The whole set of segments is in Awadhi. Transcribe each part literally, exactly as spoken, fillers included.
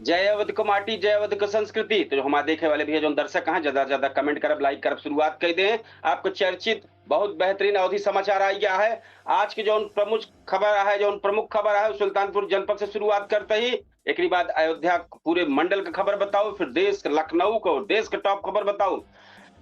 जय अवध क माटी, जय अवध क संस्कृति। तो जो हमारे देखे वाले भैया, जो दर्शक हैं, ज्यादा से ज्यादा comment करब, like करब, शुरुआत कर दें। आपको चर्चित बहुत बेहतरीन अवधी समाचार आ गया है। आज की जो प्रमुख खबर है, जो प्रमुख खबर है, सुल्तानपुर जनपद से शुरुआत करते ही, एकरी बाद अयोध्या पूरे मंडल का खबर बताओ, फिर देश के, लखनऊ को, देश के top खबर बताओ।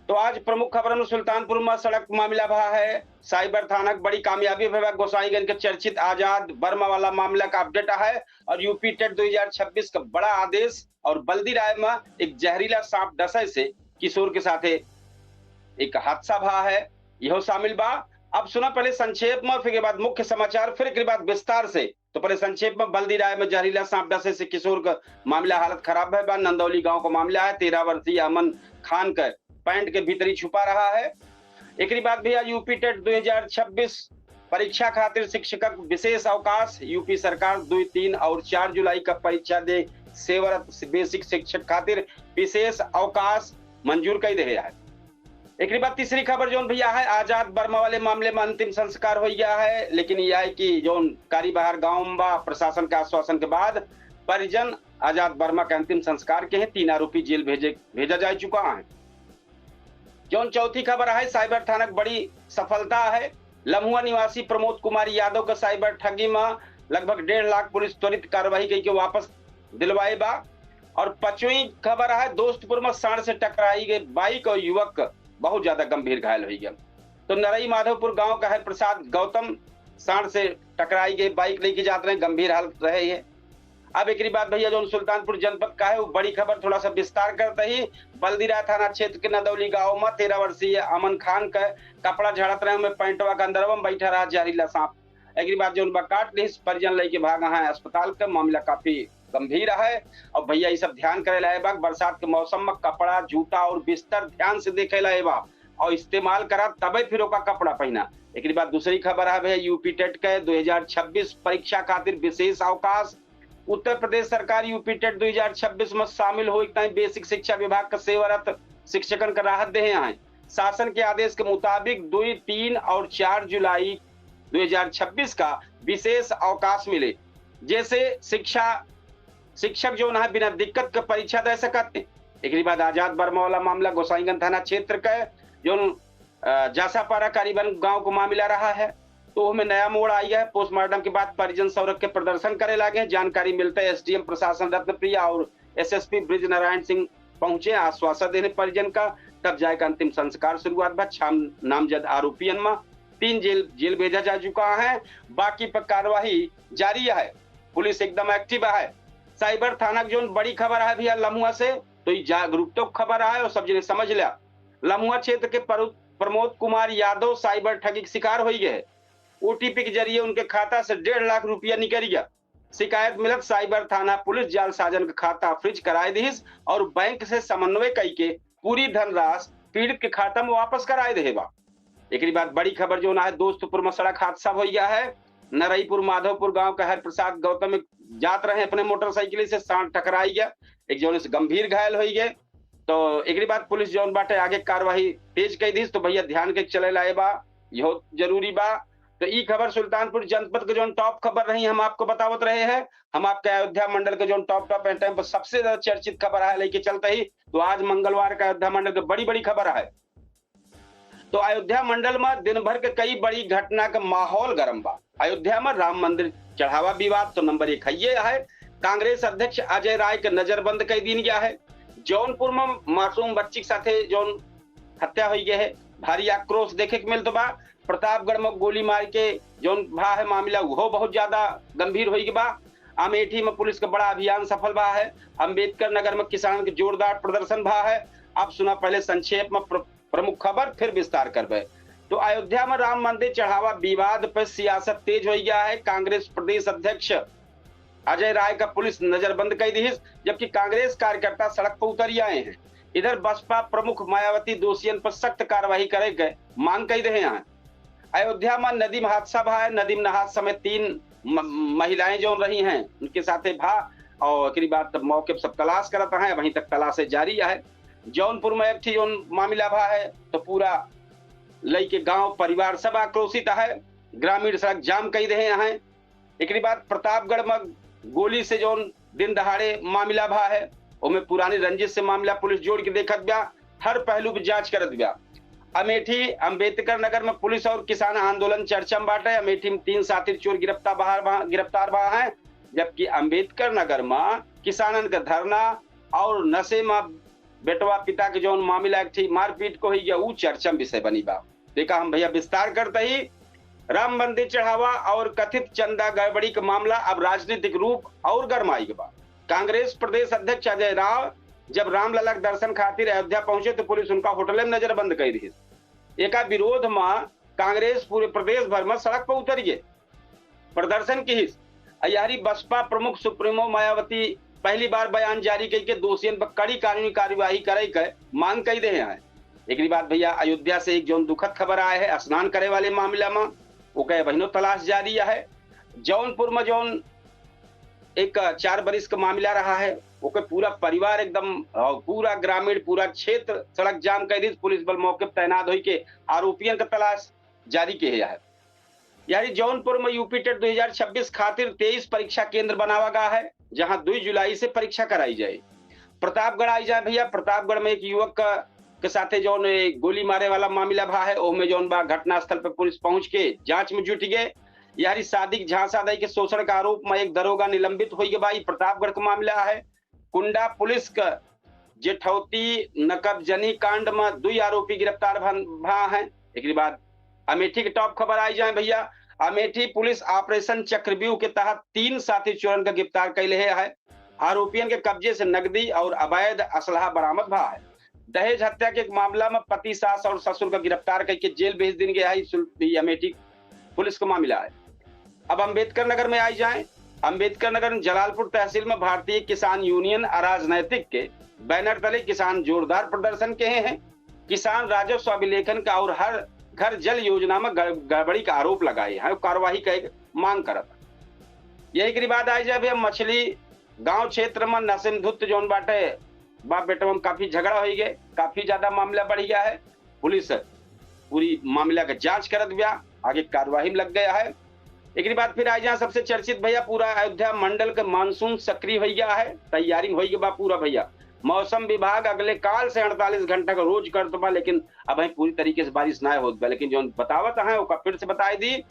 तो आज प्रमुख खबर में सुल्तानपुर में सड़क मामला भा है, साइबर थाना की बड़ी कामयाबी भा, गोसाईगंज के चर्चित आजाद वर्मा वाला मामला का update है, और यूपी टेट दो हज़ार छब्बीस का बड़ा आदेश, और बल्दी राय में एक जहरीला सांप डसे से किशोर के साथे एक हादसा भा है, यह शामिल बा। अब सुना पहले संक्षेप में, फिर के बाद मुख्य समाचार, फिर के बाद विस्तार से। तो पहले संक्षेप में, बल्दी राय में जहरीला सांप डसे से किशोर का मामला, हालत खराब है बा। नंदौली गांव का मामला है, तेरह वर्षीय अमन खान का पैंट के भीतरी छुपा रहा है। एकरी बाद भैया, यूपी टेट दो हज़ार छब्बीस परीक्षा खातिर शिक्षकक विशेष अवकाश, यूपी सरकार दो, तीन और चार जुलाई का परीक्षा दे सेवारत बेसिक शिक्षक खातिर विशेष अवकाश मंजूर कर दे है। एकरी बाद तीसरी खबर जौन भैया है, आजाद वर्मा वाले मामले में अंतिम संस्कार हो गया है, लेकिन यह है कि जौन कारी बाहर गांव में बा, प्रशासन के आश्वासन के बाद परिजन आजाद वर्मा के अंतिम संस्कार के हैं, तीन आरोपी जेल भेजे, भेजा जा चुका है। जौन चौथी खबर है, साइबर थाना की बड़ी सफलता है। लम्हुआ निवासी प्रमोद कुमार यादव का साइबर ठगी में लगभग डेढ़ लाख पुलिस त्वरित कार्रवाई करके वापस दिलवाए बा। और पांचवी खबर है, दोस्तपुर में सांड से टकराई गई बाइक और युवक बहुत ज्यादा गंभीर घायल हो गया। तो नरई माधोपुर गांव का हरप्रसाद गौतम सांड से टकराई गई बाइक लेके जात रहे, गंभीर हालत रहे हैं। अब एकरी बाद भैया, जौन सुल्तानपुर जनपद का है, वो बड़ी खबर थोड़ा सा विस्तार करते ही, बल्दीराय थाना क्षेत्र के नदौली गांव में तेरह वर्षीय अमन खान का कपड़ा झाड़त रहे, उनमें पैंटवा के अंदरवा में बैठा रहा जहरीला सांप। एकरी बाद जौन बा काट लिहिस, परिजन लेके भागा है अस्पताल का। मामला काफी गंभीर है। और भैया, ये सब ध्यान करे लाए बा, बरसात के मौसम में कपड़ा, जूता और बिस्तर ध्यान से देखे लाए बा और इस्तेमाल करा, तबे फिर ओका कपड़ा पहना। एकरी बाद दूसरी खबर है भैया, यूपी टेट के दो हज़ार छब्बीस परीक्षा खातिर विशेष अवकाश। उत्तर प्रदेश सरकार यूपी टेट दो हज़ार छब्बीस में शामिल होए ताई बेसिक शिक्षा विभाग का सेवारत शिक्षकन का राहत देहे हैं। शासन के आदेश के मुताबिक दो, तीन और चार जुलाई दो हज़ार छब्बीस का विशेष अवकाश मिले, जैसे शिक्षा, शिक्षक जौन है बिना दिक्कत के परीक्षा दे सकत हैं। एकरी बाद आजाद वर्मा वाला मामला गोसाईगंज थाना क्षेत्र का जौन, अ, जासापारा करीबन गांव को मामला रहा है, तो ओहमें नया मोड़ आई है। पोस्टमार्टम के बाद परिजन सड़क के प्रदर्शन करे लागे। जानकारी मिलते एसडीएम प्रशासन रत्नप्रिया और एसएसपी ब्रिज नारायण सिंह पहुंचे, आश्वासन देने परिजन का, तब जाए का अंतिम संस्कार शुरुआत बा। छह नामजद आरोपियन में तीन जेल, जेल भेजा जा चुका है, बाकी पर कार्यवाही जारी है। पुलिस एकदम एक्टिव है। साइबर थाना की जौन बड़ी खबर है भैया लम्हुआ से, तो ये जागरूकता की खबर है और सब जने समझ लिया। लम्हुआ क्षेत्र के परू-, प्रमोद कुमार यादव साइबर ठगी के शिकार हो गए। ओटीपी के जरिए उनके खाता से डेढ़ लाख रुपया निकल गया। शिकायत मिलत साइबर थाना पुलिस जालसाजन के खाता फ्रीज कराए दिहिस और बैंक से समन्वय कई के पूरी धनराशि पीड़ित के खाता में वापस कराए देहे बा। एकरी बाद बड़ी खबर जौन है, दोस्तपुर में सड़क हादसा हो गया है। नरईपुर माधोपुर गांव के हरप्रसाद गौतम जात रहे अपने मोटरसाइकिल से, सांड टकराई गया, एक जौन से गंभीर घायल हो गए। तो एकरी बाद पुलिस जौन बाटे आगे कार्यवाही तेज कर दी। तो भैया, ध्यान के चले लाए बा, यह जरूरी बा। तो ई खबर सुल्तानपुर जनपद के जौन टॉप खबर रही, हम आपको बतावत रहे हैं। हम आपके अयोध्या मंडल के जौन टॉप टॉप एंड टाइम पर सबसे ज्यादा चर्चित खबर है लेके चलते ही, तो आज मंगलवार का अयोध्या मंडल के बड़ी बड़ी खबर है। तो अयोध्या मंडल में दिन भर के कई बड़ी घटना का माहौल गरम बा। अयोध्या में राम मंदिर चढ़ावा विवाद तो नंबर एक है, ये है। कांग्रेस अध्यक्ष अजय राय के नजरबंद कर दीन गया है। जौनपुर में मासूम बच्ची के साथे जौन हत्या हुई गई है, भारी आक्रोश देखे के मिलत बा। प्रतापगढ़ में गोली मार के जौन भा है मामला, वो बहुत ज्यादा गंभीर हुई बा। अमेठी में पुलिस का बड़ा अभियान सफल भा है। अम्बेडकर नगर में किसान के जोरदार प्रदर्शन भा है। अब सुना पहले संक्षेप में प्र-, प्रमुख खबर, फिर विस्तार करबे। तो अयोध्या में राम मंदिर चढ़ावा विवाद पर सियासत तेज हो गया है। कांग्रेस प्रदेश अध्यक्ष अजय राय का पुलिस नजरबंद कर दी, जबकि कांग्रेस कार्यकर्ता सड़क पर उतर आए हैं। इधर बसपा प्रमुख मायावती दोषियन पर सख्त कार्रवाई करे के मांग कर रहे हैं। अयोध्या में नदी में हादसा भा है। नदी में नहात समय तीन म-, महिलाएं जौन रही हैं, उनके साथे भा और एकरी बाद तब मौके पर सब तलाश करत हैं। वहीं तक तलाशे जारी है। जौनपुर में एक ठी जौन मामला भा है, तो पूरा लइके गांव परिवार सब आक्रोशित है। ग्रामीण सड़क जाम कर रहे हैं। एकरी बाद प्रतापगढ़ में गोली से जौन दिन दहाड़े मामला भा है, ओमे पुरानी रंजिश से मामला पुलिस जोड़ के देखत बा, हर पहलू पे जांच करत बा। अमेठी अम्बेडकर नगर में पुलिस और किसान आंदोलन चर्चा में बाटे। अमेठी में तीन साथी चोर गिरफ्तार बाहर बा, गिरफ्तार बा हैं, जबकि अम्बेडकर नगर में किसानन का धरना और नशे में बेटवा पिता के जौन मामला एक ठी मारपीट को हुई गया, ऊ चर्चा में विषय बनी बा। देखा हम भैया विस्तार करते ही राम मंदिर चढ़ावा और कथित चंदा गड़बड़ी का मामला अब राजनीतिक रूप और गरमाई के बा। कांग्रेस प्रदेश अध्यक्ष अजय राव जब रामलला के दर्शन खातिर अयोध्या पहुंचे तो पुलिस उनका होटल में नजरबंद कर दी। एका विरोध में कांग्रेस पूरे प्रदेश भर में सड़क पर उतर गए, प्रदर्शन की हिस। अ यारी बसपा प्रमुख सुप्रीमो मायावती पहली बार बयान जारी कई के दोषियन पर कड़ी कानूनी कार्यवाही करे के मांग कई दे हैं। एकरी बाद भैया अयोध्या से एक जौन दुखद खबर आए है स्नान करे वाले मामला में, ओके बहिनो तलाश जारी है। जौनपुर में जौन एक चार बरिस का मामला रहा है, ओके पूरा परिवार एकदम, अ, पूरा ग्रामीण, पूरा क्षेत्र सड़क जाम कर दी। पुलिस बल मौके पर तैनात होई के आरोपियन का तलाश जारी किए है। यानी जौनपुर में यूपी टेट दो हज़ार छब्बीस खातिर तेईस परीक्षा केंद्र बनावा गया है, जहां दो जुलाई से परीक्षा कराई जाए। प्रतापगढ़ आई जाए भैया, प्रतापगढ़ में एक युवक का, के साथे जौन ए गोली मारे वाला मामला भा है, ओमे जौन बा घटनास्थल पर पुलिस पहुंच के जांच में जुट गए। यारी सादिक झांसा दई के शोषण का आरोप में एक दरोगा निलंबित होई गए बा। ई प्रतापगढ़ का मामला है। कुंडा पुलिस का जेठौती नकबजनी कांड में दुई आरोपी गिरफ्तार भन-, भा हैं। एकरी बाद अमेठी के टॉप खबर आई जाए भैया। अमेठी पुलिस ऑपरेशन चक्रव्यूह के तहत तीन साथी चोरन का गिरफ्तार कैले है। आरोपियन के कब्जे से नकदी और अवैध असलहा बरामद भा है। दहेज हत्या के एक मामला में पति, सास और ससुर का गिरफ्तार करके जेल भेज दिन गया है। सुल-, ये अमेठी पुलिस का मामला है। अब अम्बेडकर नगर में आई जाए। अम्बेडकर नगर में जलालपुर तहसील में भारतीय किसान यूनियन अराजनैतिक के बैनर तले किसान जोरदार प्रदर्शन किए हैं। किसान राजस्व अभिलेखन का और हर घर जल योजना में गड़-, गड़बड़ी का आरोप लगाए हैं, कार्रवाई का एक मांग करत। यही के बाद आई जाए भैया मछली गांव क्षेत्र में नशे में धुत्त जौन बाटे बाप बेटवा में काफी झगड़ा होई गए, काफी ज्यादा मामला बढ़ गया है। पुलिस पूरी मामला के जांच करत बिया, आगे कार्यवाही में लग गया है। एकरी बाद फिर आई जाए सबसे चर्चित भैया, पूरा अयोध्या मंडल के मानसून सक्रिय हो गया है, तैयारी में हो गया बा पूरा भैया। मौसम विभाग अगले काल से अड़तालीस घंटा का रोज करत बा, लेकिन अब पूरी तरीके से बारिश ना होत बा, लेकिन जौन बतावत हैं ओका फिर से बताई दी।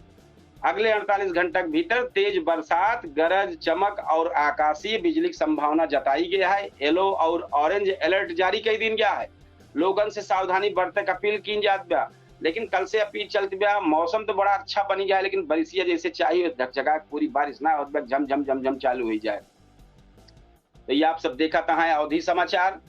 अगले अड़तालीस घंटा के भीतर तेज बरसात, गरज, चमक और आकाशीय बिजली की संभावना जताई गई है। येलो और ऑरेंज अलर्ट जारी कई दिन गया है। लोगन से सावधानी बरते का अपील कीन जात बा, लेकिन कल से अपील चलत बा। मौसम तो बड़ा अच्छा बन गया है, लेकिन बरिसिया जैसे चाहिए धकझका के पूरी बारिश ना होत बा, झम झम झम झम चालू हो जाए। तो ये आप सब देखत हैं अवधी समाचार।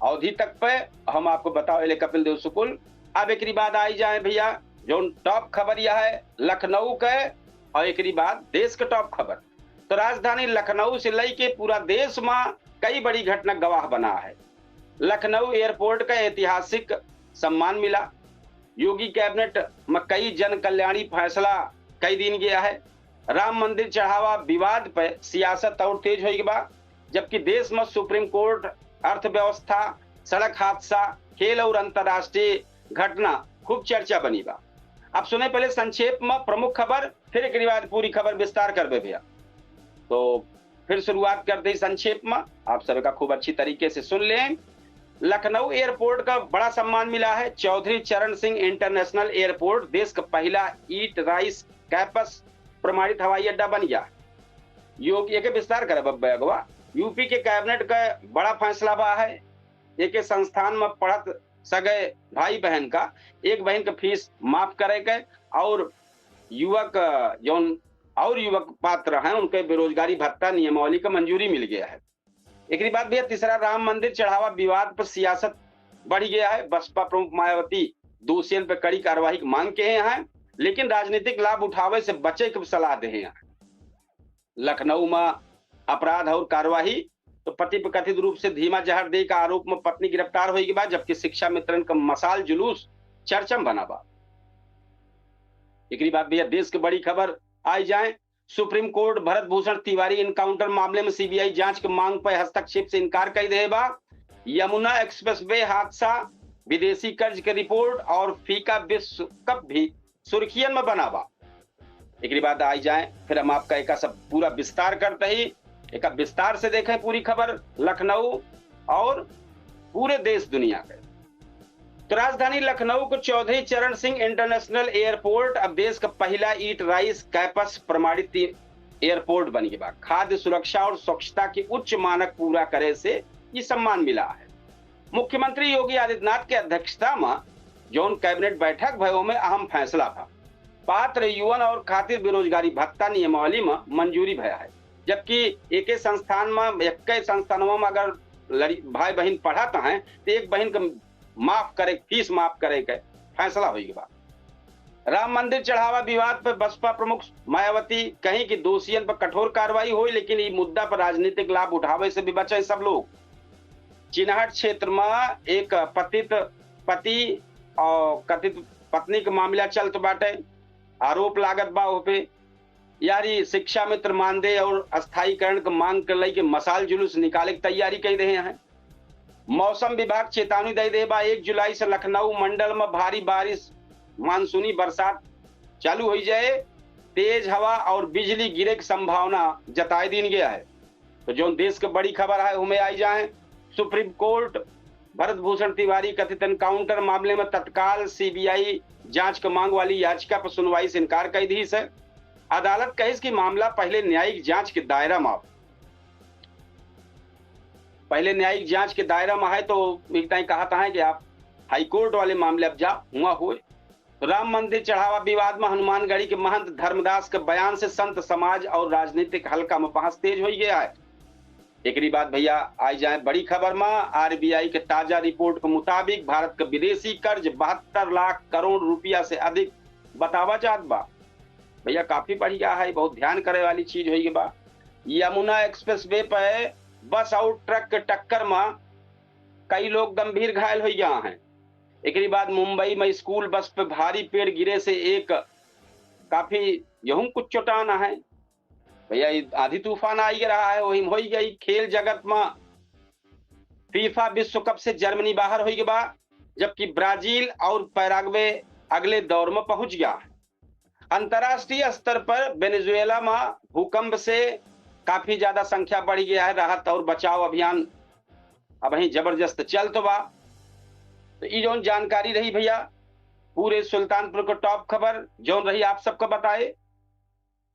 अवधी तक पे हम आपको बताओ एले कपिल देव शुक्ल। अब एकरी बाद आई जाए भैया जौन टॉप खबर यह है लखनऊ के, और एकरी बाद देश के टॉप खबर। तो राजधानी लखनऊ से लई के पूरा देश में कई बड़ी घटना गवाह बना है। लखनऊ एयरपोर्ट का ऐतिहासिक सम्मान मिला। योगी कैबिनेट में कई जन कल्याणी फैसला कई दिन गया है। राम मंदिर चढ़ावा विवाद पे सियासत और तेज होई बा, जबकि देश में सुप्रीम कोर्ट, अर्थव्यवस्था, सड़क हादसा, खेल और अंतर्राष्ट्रीय घटना खूब चर्चा बनी बा। अब सुने पहले संक्षेप में प्रमुख खबर, फिर एकरी बाद पूरी खबर विस्तार करबे भैया। तो फिर शुरुआत कर दी संक्षेप में, आप सब का खूब अच्छी तरीके से सुन लें। लखनऊ एयरपोर्ट का बड़ा सम्मान मिला है। चौधरी चरण सिंह इंटरनेशनल एयरपोर्ट देश का पहला ईट राइस कैंपस प्रमाणित हवाई अड्डा बन गया। योग एक विस्तार करब अब अगवा। यूपी के कैबिनेट का बड़ा फैसला बा है। एक संस्थान में पढ़त सगे भाई बहन का एक बहन का फीस माफ करे के और युवक जौन और युवक पात्र हैं उनके बेरोजगारी भत्ता नियमावली का मंजूरी मिल गया है। एकरी बाद भैया तीसरा राम मंदिर चढ़ावा विवाद पर सियासत बढ़ गया है। बसपा प्रमुख मायावती दोषियन पर कड़ी कार्रवाई की मांग के हैं, लेकिन राजनीतिक लाभ उठावे से बचे की सलाह दे हैं। लखनऊ में अपराध और कार्यवाही तो पति पर कथित रूप से धीमा जहर दे का आरोप में पत्नी गिरफ्तार होई के बाद, जबकि शिक्षा मित्रन का मशाल जुलूस चर्चा में बना बा। एकरी बाद भैया देश के बड़ी खबर आई जाए, सुप्रीम कोर्ट भरत भूषण तिवारी एनकाउंटर मामले में सीबीआई जांच के मांग पर हस्तक्षेप से इनकार कर दे बा। यमुना एक्सप्रेसवे हादसा, विदेशी कर्ज के रिपोर्ट और फीका विश्व कप भी सुर्खियन में बना बा। एकरी बाद आई जाए, फिर हम आपका एका सब पूरा विस्तार करते ही एक विस्तार से देखें पूरी खबर लखनऊ और पूरे देश दुनिया के। तो राजधानी लखनऊ को चौधरी चरण सिंह इंटरनेशनल एयरपोर्ट अब देश का पहला ईट राइस कैंपस प्रमाणित एयरपोर्ट बन गया बा। खाद्य सुरक्षा और स्वच्छता के उच्च मानक पूरा करे से ये सम्मान मिला है। मुख्यमंत्री योगी आदित्यनाथ के अध्यक्षता में जौन कैबिनेट बैठक भय, ओमे अहम फैसला भा। पात्र युवन और खातिर बेरोजगारी भत्ता नियमावली में मंजूरी भया है, जबकि एके संस्थान में, एक्के संस्थानवा में अगर लड़ी-, भाई बहिन पढ़त हैं, तो एक बहिन के माफ करे, फीस माफ करे के फैसला होई बा। राम मंदिर चढ़ावा विवाद पर बसपा प्रमुख मायावती कहीं कि दोषियन पर कठोर कार्रवाई होई, लेकिन ई मुद्दा पर राजनीतिक लाभ उठावे से भी बचें सब लोग। चिनहट क्षेत्र में एक पतित, पति और कथित पत्नी के मामला चलत बाटे, आरोप लागत बा ओह पे। यारी शिक्षा मित्र मानदेय और स्थायीकरण के मांग के लेके मशाल जुलूस निकाले के तैयारी कर रहे हैं। मौसम विभाग चेतावनी दे दे बा, एक जुलाई से लखनऊ मंडल में भारी बारिश, मानसूनी बरसात चालू हो जाए, तेज हवा और बिजली गिरे की संभावना जताए दीन गया है। तो जौन देश के बड़ी खबर है, उमे आई जाए। सुप्रीम कोर्ट भरत भूषण तिवारी कथित एनकाउंटर मामले में तत्काल सीबीआई जांच के मांग वाली याचिका पर सुनवाई से इनकार कर दी है। अदालत कहिस कि मामला पहले न्यायिक जांच के दायरा में आवे। पहले न्यायिक जांच के दायरा में है, तो एक ताई कहत हैं कि आप हाईकोर्ट वाले मामले अब जा हुआ हुए। राम मंदिर चढ़ावा विवाद में हनुमानगढ़ी के महंत धर्मदास के बयान से संत समाज और राजनीतिक हलका में बहस तेज हो गया है। एकरी बाद भैया आई जाए बड़ी खबर में, आरबीआई के ताजा रिपोर्ट के मुताबिक भारत के विदेशी कर्ज बहत्तर लाख करोड़ रुपया से अधिक बतावा जात बा। भैया काफी बढ़िया है, बहुत ध्यान करे वाली चीज होई बा। यमुना एक्सप्रेसवे पे बस और ट्रक के टक्कर में कई लोग गंभीर घायल हो गया हैं। एकरी बाद मुंबई में स्कूल बस पे भारी पेड़ गिरे से एक काफी यहूं कुछ चोटान है। भैया, ये आंधी तूफान आई रहा है, वही हो गई। खेल जगत में फीफा विश्व कप से जर्मनी बाहर हो गया बा, जबकि ब्राजील और पैराग्वे अगले दौर में पहुंच गया है। अंतर्राष्ट्रीय स्तर पर वेनेजुएला में भूकंप से काफी ज्यादा संख्या बढ़ गया है। राहत और बचाव अभियान अबहीं जबरदस्त चलत बा। तो ई जौन जानकारी रही भैया, पूरे सुल्तानपुर के टॉप खबर जौन रही आप सबका बताए,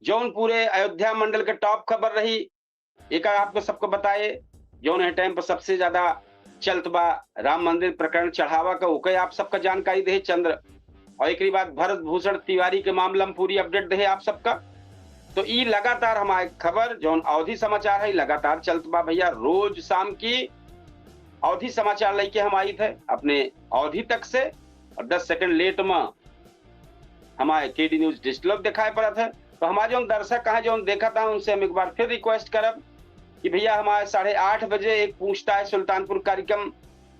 जौन पूरे अयोध्या मंडल के टॉप खबर रही, एका आपको सबको बताए। जौन है टाइम पर सबसे ज्यादा चलत बा राम मंदिर प्रकरण चढ़ावा का, ओके आप सबका जानकारी दे चंद्र, और एकरी बाद भरत भूषण तिवारी के मामला में पूरी अपडेट दे आप सबका। तो ई लगातार हमारे खबर जौन अवधी समाचार है, लगातार चलत बा भैया। रोज शाम की अवधी समाचार लेके हम आई थे अपने अवधी तक से, और दस सेकंड लेट में हमारे केडी न्यूज डिजिटल दिखाई पड़त है। तो हमारे जौन दर्शक हैं, जौन देखत हैं, उनसे हम एक बार फिर रिक्वेस्ट करब कि भैया, हमारे साढ़े आठ बजे एक पूछता है सुल्तानपुर कार्यक्रम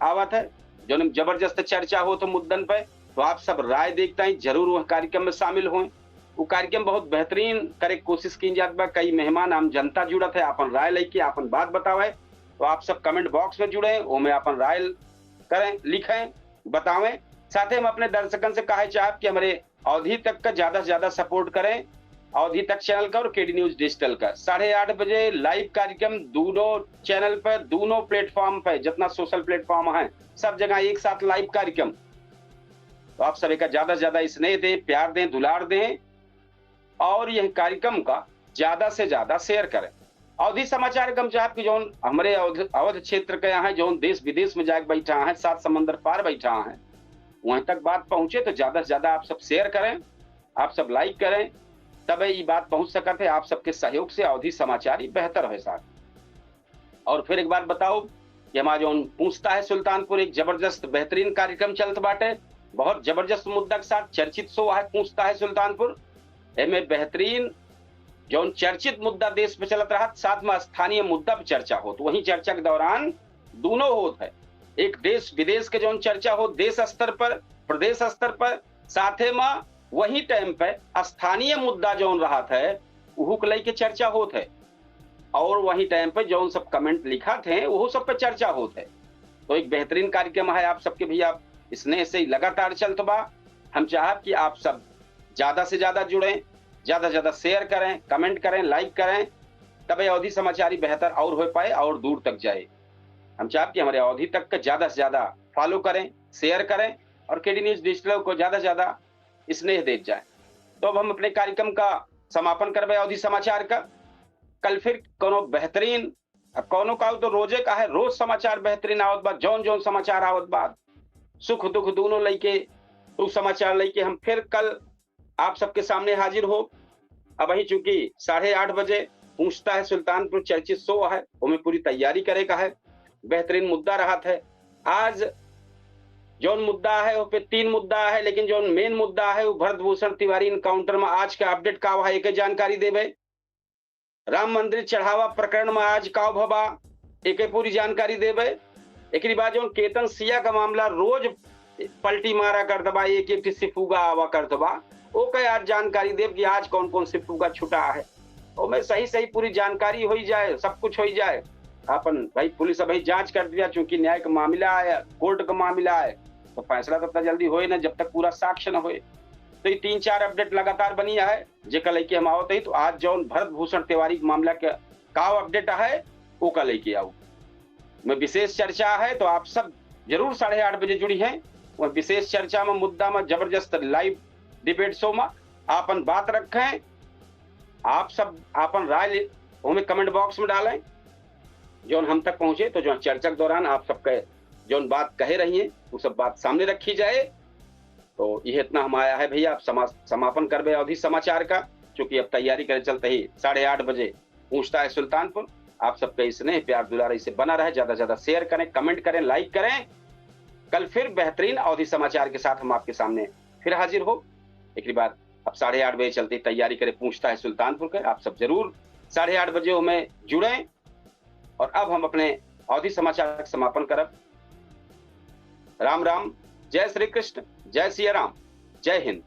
आवत है, जौन में जबरदस्त चर्चा होत है मुद्दन पे। तो आप सब राय देखता है, जरूर वह कार्यक्रम में शामिल हों। वो कार्यक्रम बहुत बेहतरीन करे के कोशिश की जात बा। कई मेहमान आम जनता जुड़त है, अपन राय लेके अपन बात बतावे। तो आप सब कमेंट बॉक्स में जुड़े, ओमे अपन राय करें, लिखें, बतावें। साथे हम अपने दर्शकन से कहे चाहब कि हमरे अवधी तक का ज्यादा से ज्यादा सपोर्ट करें, अवधी तक चैनल का और केडी न्यूज डिजिटल का। साढ़े आठ बजे लाइव कार्यक्रम दोनों चैनल पर, दोनों प्लेटफॉर्म पर, जितना सोशल प्लेटफॉर्म है, सब जगह एक साथ लाइव कार्यक्रम। तो आप सभी का ज्यादा से ज्यादा स्नेह दें, प्यार दें, दुलार दें और यह कार्यक्रम का ज्यादा से ज्यादा शेयर करें। अवधी समाचार के हम चाहब कि जौन हमरे अवध, अवध क्षेत्र के यहाँ जौन देश विदेश में जाके बैठा हैं, सात समंदर पार बैठा हैं, वहीं तक बात पहुंचे तो ज्यादा से ज्यादा आप सब शेयर करें, आप सब लाइक करें, तबे ई बात पहुंच सकत है। आप सबके सहयोग से अवधी समाचार ही बेहतर है साहब। और फिर एक बार बताओ कि हमारा जौन पूछता है सुल्तानपुर एक जबरदस्त बेहतरीन कार्यक्रम चलत बाटे, बहुत जबरदस्त मुद्दा के साथ चर्चित शो है पूछता है सुल्तानपुर। एमे बेहतरीन जौन चर्चित मुद्दा देश में चलत रहत, साथ में स्थानीय मुद्दा पर चर्चा होत। वहीं चर्चा के दौरान दोनों होत है, एक देश विदेश के जौन चर्चा होत देश स्तर पर, प्रदेश स्तर पर, साथे में वही टाइम पे स्थानीय मुद्दा जौन रहत है, उहू के लेके चर्चा होत है। और वही टाइम पे जौन सब कमेंट लिखत हैं, वो सब पे चर्चा होत है। तो एक बेहतरीन कार्यक्रम है आप सबके भैया, स्नेह से ही लगातार चलत बा। हम चाहब कि आप सब ज्यादा से ज्यादा जुड़ें, ज्यादा से ज्यादा शेयर करें, कमेंट करें, लाइक करें, तब ये अवधी समाचार ही बेहतर और हो पाए और दूर तक जाए। हम चाहब कि हमरे अवधी तक के ज्यादा से ज्यादा follow करें, share करें और केडी न्यूज डिजिटल को ज्यादा से ज्यादा स्नेह देत जाए। तो अब हम अपने कार्यक्रम का समापन करबे अवधी समाचार का। कल फिर कोनो बेहतरीन, अब कोनो का तो रोजे का है, रोज समाचार बेहतरीन आवत बा, जौन जौन समाचार आवत बा, सुख दुख दोनों लइके, उ समाचार लइके हम फिर कल आप सबके सामने हाजिर हो। अबहीं चूंकि साढ़े आठ बजे पूछता है सुल्तानपुर चर्चित शो है, ओमे पूरी तैयारी करे का है, बेहतरीन मुद्दा रहत है। आज जौन मुद्दा है, वो पे तीन मुद्दा है, लेकिन जौन main मुद्दा है, वो भरत भूषण तिवारी encounter में आज का update का है, एके जानकारी देबे। राम मंदिर चढ़ावा प्रकरण में आज का भवा, एके पूरी जानकारी देबे। एकरी बाद जौन केतन सिया का मामला रोज पलटी मारा करत बा, एक एक ठे सिफुगा आवा करत बा, ओके आज जानकारी देब कि आज कौन कौन सिफुगा छुटा है। ओमे सही सही पूरी जानकारी होई जाए, सब कुछ होई जाए। अपन भाई पुलिस अबहीं जांच करत बिया, चूंकि न्याय का मामला है, कोर्ट का मामला है, तो फैसला तो उतना जल्दी होए ना जब तक पूरा साक्ष्य न होए। तो ये तीन चार update लगातार बनी है, जेका लइके हम आवत ही। तो आज जौन भरत भूषण तिवारी के मामला के का update है, ओका लइके आऊ। मैं विशेष चर्चा है, तो आप सब जरूर साढ़े आठ बजे जुड़ी हैं। वह विशेष चर्चा में, मुद्दा में, जबरदस्त live debate show में आपन बात रखें। आप सब आपन राय ले, हमें comment box में डालें, जौन हम तक पहुँचे, तो जौन चर्चा के दौरान आप सबके जौन बात कहे रही हैं, वो सब बात सामने रखी जाए। तो ये इतना हम आया है भैया, आप समा-, समापन करबे अवधी समाचार का, चूंकि अब तैयारी करे चलते ही साढ़े आठ बजे पूछता है सुल्तानपुर। आप सबके स्नेह, प्यार, दुलार ऐसे बना रहे, ज्यादा से ज्यादा share करें, comment करें, like करें। कल फिर बेहतरीन अवधी समाचार के साथ हम आपके सामने फिर हाजिर हो। एकरी बाद अब साढ़े आठ बजे चलते ही तैयारी करें पूछता है सुल्तानपुर के। आप सब जरूर साढ़े आठ बजे हमें जुड़ें। और अब हम अपने अवधी समाचार का समापन करब। राम राम, जय श्री कृष्ण, जय सिया राम, जय हिंद।